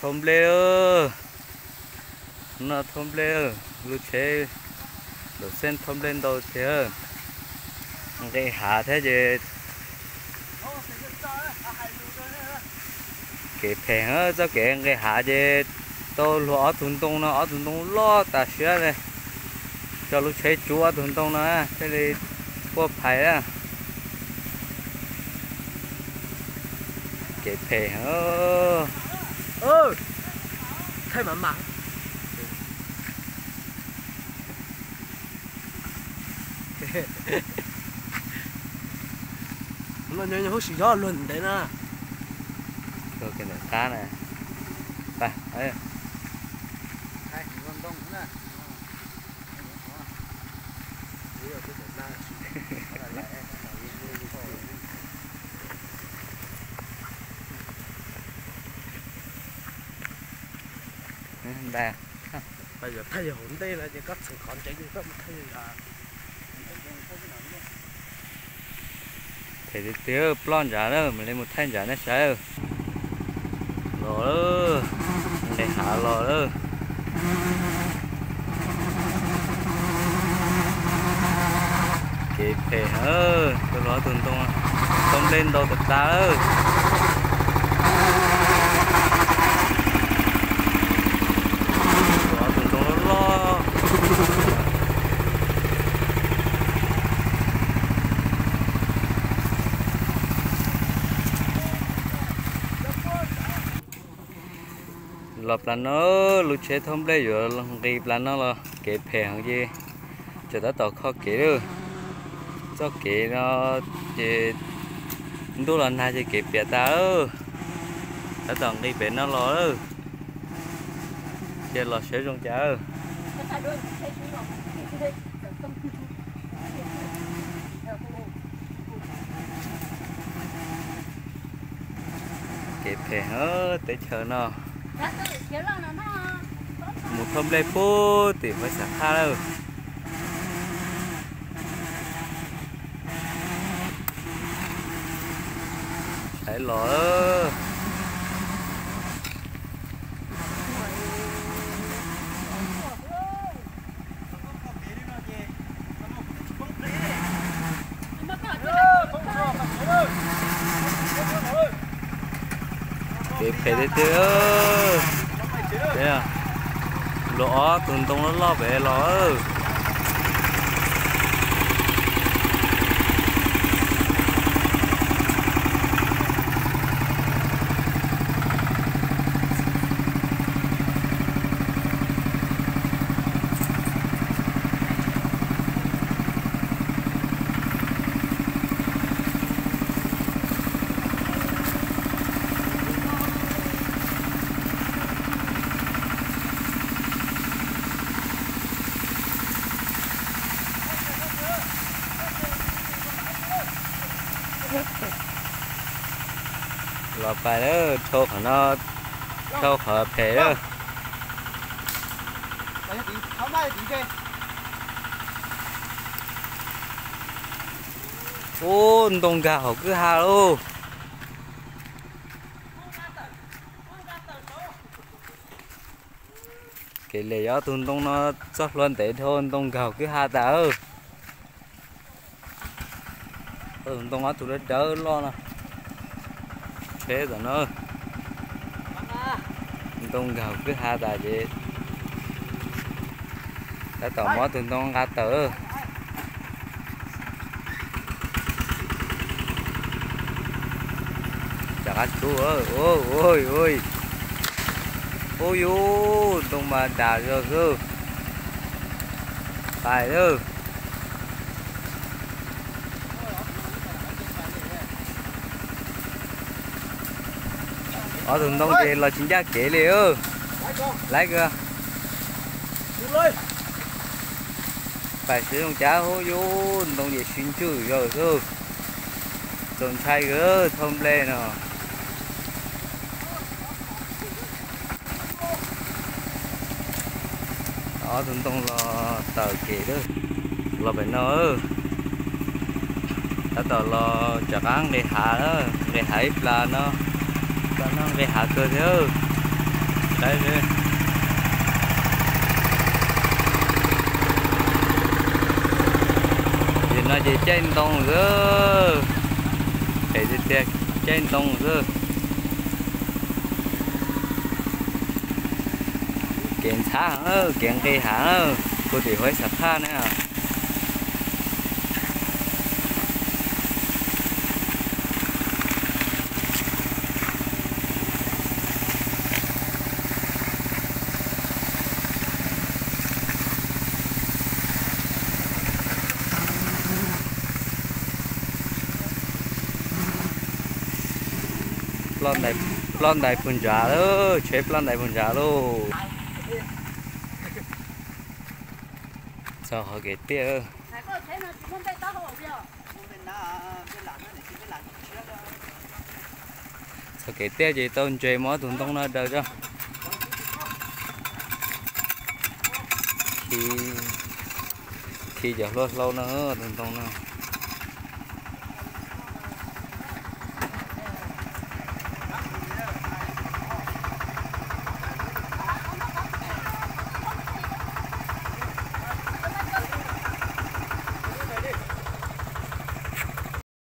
Thauj nplej, no thauj nplej, lub tsheb Luam Xeeb thauj nplej ntau tiag. Nqis hav thiab ces kev phem, txoj kev nqis hav ces tau luag ob tug ntoo no, ob tug ntoo loj tas siab li, coj lub tsheb tsuj ob tug ntoo no thiaj li quaj phais na. Kev phem. Hub sim zov luag ntev na. Ntawm qab na. Thaij yog hauv ntej no ces koj txheem qhov ntsev ces koj mus thaij. Phem tiag tiag, ploj ntshav na, mam li mus thaij ntshav nej saib. Los lawm, nqis hav los lawm. Kev phem heev, tus los tus ntoo, ntoo nplej ntau tas tas lawm. Tus los tus ntoo loj loj. Los plas no, lub tsheb thauj nplej yuav nqis plas no los kev phem heev ces tseem tab tom kho kev lawm. Txoj kev no ces ntuj los nag ces kev piam tas lawm. Tab tom nqis pem no los lawm. Cia los saib zoo cas. Kev phem heev teb chaws no. Mus thauj nplej puag tim Huab Xab Thaj lawm. Saib los. Kev phem tiag tiag. Luag ob tug ntoo loj loj pem los. Los pais lawm, dhau qhov no, dhau qhov phem lawm. Ub, ntoo nkag hauv kwj ha lauj. Kev lem yog ob tug ntoo no txoj hlua ntev dhau, ntoo nkag hauv kwj ha tas. Ob tug ntoo ob tug dawb dawb loj no. Tsheb tom no. Ntoo nkag hauv kwj ha tas ces tab tom muab ob tug ntoo nqa tawm. Rov qab tshub. Ub yus, ntoo mas dam zog xwb. Pais lawm. Ob tug ntoo ces los tsis ncaj kev li. Laiv kawg. Pais sib zoo cas, ub yus, ntoo ces sib ntswj zog xwb. Txaus ntshai kawg thauj nplej no. Ob tug ntoo los tawm kev lawm. Los pem no, tab tom los rov qab nqis hav, nqis hav ib plas no, plas no nqis hav kawg thiab. Saib seb. Ces no ces caij ntoo xwb. Pem tiag tiag, caij ntoo xwb. Kev ntxhab heev, kev nqis heev, puag tim Huaib Xam Phaj na. Ploj ntais puag nrad lauj, tsheb ploj ntais puag nrad lauj. Txog qhov kev tiaj. Txog kev tiaj ces tau ntses muab tus ntoo no daws tso. Khi, khi cov hlua hlau no, tus ntoo no.